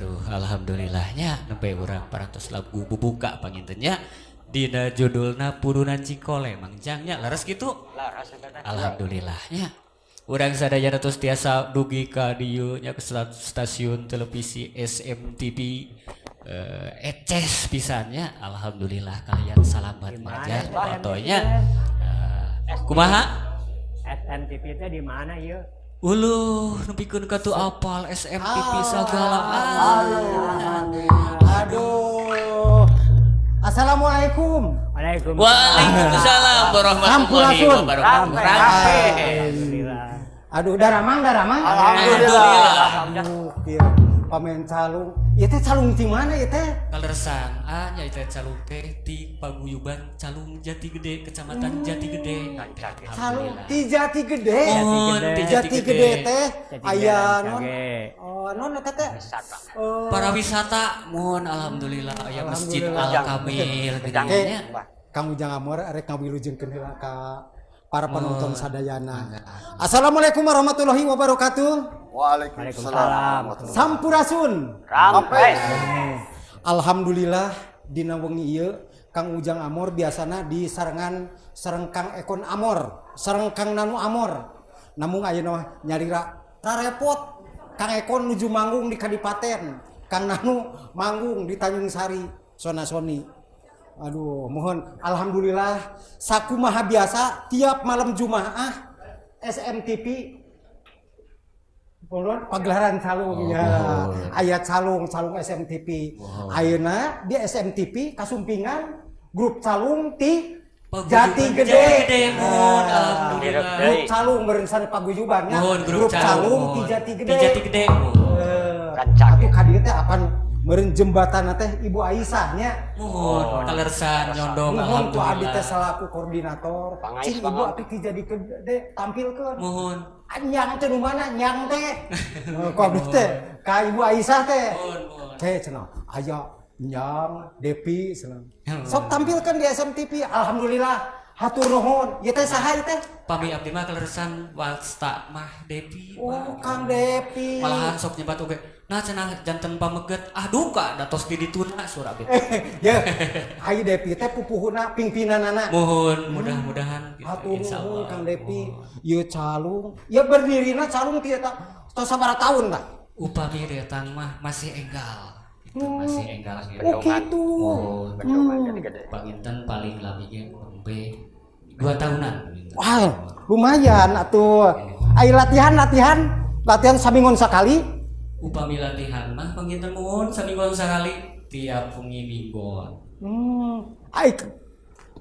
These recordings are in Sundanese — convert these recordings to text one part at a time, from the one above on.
Aduh, alhamdulillahnya nembe urang parantos lagu bubuka panginten nya dina judulna Purunan Cikole, Mang Jang, nya leres kitu? Laras eta teh. Alhamdulillahnya urang sadayana tos tiasa dugi ka dieu nya, ke stasiun televisi SMTV, eces pisan nya. Alhamdulillah kalian salamat maja fotonya. Kumaha? SMTV teh di mana ieu? Uluh, nepikeun ka teu apal SMTV sagala. Ah. Aduh. Assalamualaikum. Waalaikumsalam. Waalaikumsalam warahmatullahi Sampurasun. Wabarakatuh. Alhamdulillah. Aduh, daramang, daramang. Alhamdulillah. Aduh, kieu pamen calung. Ieu teh calung ti mana ieu teh? Kaleresan, ah, nya teh calung teh ti Paguyuban Calung Jati Gede, Kecamatan Jati Gede. Calung ti Jati Gede. Muhun, ti Jati Gede teh Jati aya Gede, non Cage. Oh, non eta teh. Oh, Para wisata, mohon, alhamdulillah aya Masjid Al Kamil Oke, gede nya. Kang Ujang Amor arek ngawilujengkeun heula ka para penonton sadayana. Assalamualaikum warahmatullahi wabarakatuh. Waalaikumsalam. Sampurasun. Rampes. Alhamdulillah dina wengi ieu Kang Ujang Amor biasana di sarengan sareng Kang Ekon Amor, sareng Kang Nanu Amor. Namun ayeuna mah nyalira rarepot. Kang Ekon nuju manggung di Kadipaten, Kang Nanu manggung di Tanjung Sari, Sona Soni. Aduh, mohon, alhamdulillah sakumaha biasa tiap malam Jumaah SMTV Mohon pagelaran calung ya. Aya calung, calung SMTV. Ayeuna di SMTV kasumpingan grup calung ti Paguyuban Jati Gede. Jati Gede, mohon, Nah, alhamdulillah. grup calung berencana paguyuban nya. Mohon, grup calung ti mohon. Jati Gede. Ti Jati Gede, mohon. Eh, Rancak. atuh ka dieu teh apan meureun jembatan teh Ibu Aisyah nya. Mohon, kaleresan nyondong. Mohon ku abdi teh alhamdulillah. selaku koordinator. Pangais Cing, Ibu banget. Abdi ti Jati Gede tampilkeun. Mohon. Nyang teh nu mana nyang teh? Eh, ku abdi teh ka Ibu Aisyah teh. Mohon, mohon. Teh cenah aya Nyang Depi cenah. Sok tampilkan di SMTV. Alhamdulillah, hatur nuhun. Ieu teh saha ieu teh? Pami abdi mah kaleresan wasta mah Depi. Oh, Kang Depi. Malahan sok nyebat oge. Nah, cenah janten pameget, ah, duka da tos di dituna surah abdi. Ya, ai Depi teh pupuhuna pimpinanana. Mohon, mudah-mudahan gitu, Hatur insya nuhun Allah. Kang Depi. Ieu calung, ieu berdirina calung ti eta tos sabaraha tahun tah? Upami datang mah masih enggal. Gitu, masih enggal gitu. Oh, gitu. Mohon. Bendungan Jati Gede. Panginten paling lami ge nembe 2 tahunan. Wah, lumayan atuh. Ai latihan, latihan, latihan saminggon sakali. Upami latihan mah panginten muhun saminggon sakali, tiap wengi minggon. Ai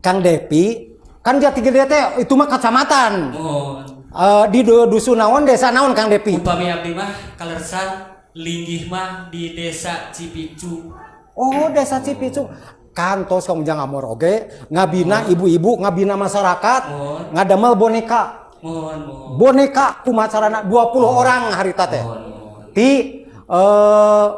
Kang Depi kan Jati Gede teh itu mah kecamatan. Muhun. Eh, di dusun naon, desa naon, Kang Depi? Upami abdi mah kaleresan linggih mah di Desa Cipicung. Oh, Desa Cipicung. Kantos Kang Ujang Amor oge ngabina ibu-ibu, ngabina masyarakat, Muhun. ngadamel boneka. Muhun, muhun. Boneka kumaha carana 20 orang harita teh. Muhun, muhun. Ti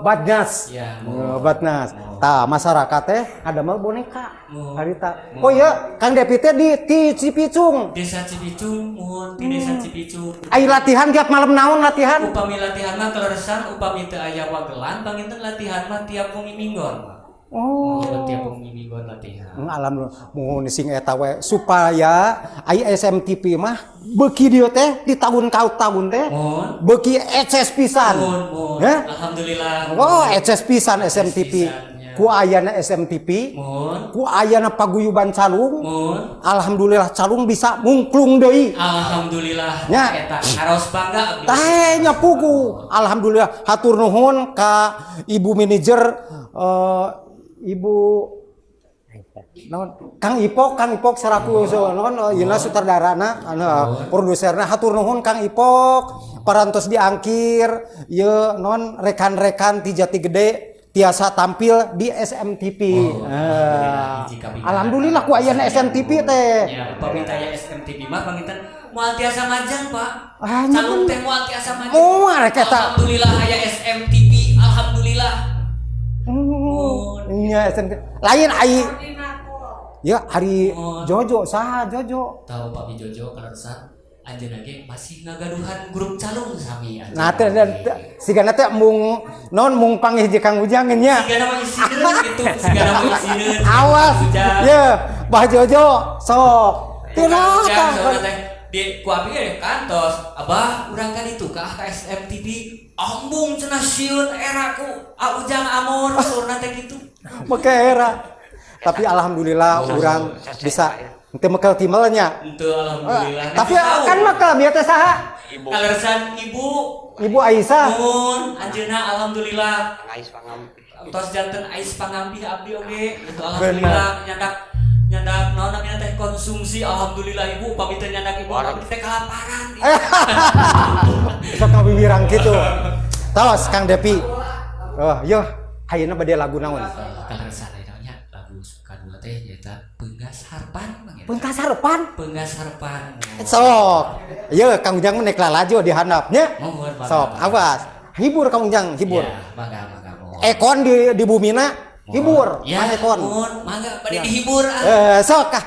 Badnas. Ya, Badnas. Tah, masyarakat teh ngadamel boneka Muhun. harita. Oh iya, Kang Depi teh di ti Cipicung. Desa Cipicung, muhun, di Desa Cipicung. Ai latihan tiap malam naon latihan? Upami latihan mah kaleresan upami teu aya wagelan panginten latihan mah tiap wengi minggon. Oh. Muhun, tiap wengi minggon latihan. Alhamdulillah muhun, sing eta we supaya ai SMTV mah beuki dieu teh di tahun ka tahun teh Muhun. Beuki eces pisan. Muhun, muhun. Heh? Alhamdulillah. Oh, eces pisan SMTV. Pisan, ya. Ku ayana SMTV, Muhun. Ku ayana paguyuban calung. Muhun. Alhamdulillah calung bisa mungklung deui. Alhamdulillah. Nya. Eta karaos bangga abdi. Tah nya pugu. Alhamdulillah, hatur nuhun ka ibu manajer, ibu naon, Kang Ipok, Kang Ipok selaku so, naon, ieu sutradarana anu produserna. Hatur nuhun Kang Ipok parantos diangkir ieu non rekan-rekan ti Jati Gede tiasa tampil di SMTV. Oh, Eh, alhamdulillah, hiji kabingan. Alhamdulillah ku ayana SMTV teh. Ya, upami taya SMTV mah panginten moal tiasa majang, Pak. Ah, nya. Calung teh moal tiasa majang. Oh, rek eta. Alhamdulillah aya SMTV, alhamdulillah. Oh, nya SMTV. Lain ai ya hari Oh. Jojo saha Jojo? Tahu Pak Jojo kaleresan Anjeunna ge masih ngagaduhan grup calung sami anjeunna Nah, teh oge. sigana teh mung naon mung panggih jeung Kang Ujang nya. Sigana mah isineun gitu, sigana mah isineun. Awas. Ujang. Ye, Bah Jojo sok. Ujang Tirata. saurna teh di ku abi ge kantos, "Abah, urang kan itu ka ka SMTV, embung cenah sieun era ku A Ujang Amor," saurna teh kitu. Make era. Tapi alhamdulillah urang bisa teu mekel timelnya. Henteu, alhamdulillah. Tapi kan mekel bieu teh saha? Ibu. Kaleresan ibu. Ibu Aisyah. Nuhun anjeunna, alhamdulillah. Ais pangampih. Tos janten ais pangampih abdi oge gitu, alhamdulillah. Nyandak nyandak naon namanya teh, konsumsi, alhamdulillah ibu. Upami teu nyandak ibu, abdi teh kelaparan. Sok ngawiwirang kitu. Tos Kang Depi. Oh, yo, ayeuna bade lagu naon? Kaleresan ayeuna nya lagu kadua teh nyaeta Peunggas Harpan, Bang, ya. Peungkas Harpan. Peunggas Harpan. Sok. Ye, Kang Ujang mah nek lalajo di handapnya. Mohon, mangga. Sok, awas. Hibur Kang Ujang, hibur. Ya, mangga mangga mohon. Ekon di bumina hibur, Ya, Mang Ekon. mohon, mangga bade dihibur ah. Eh, sok ah.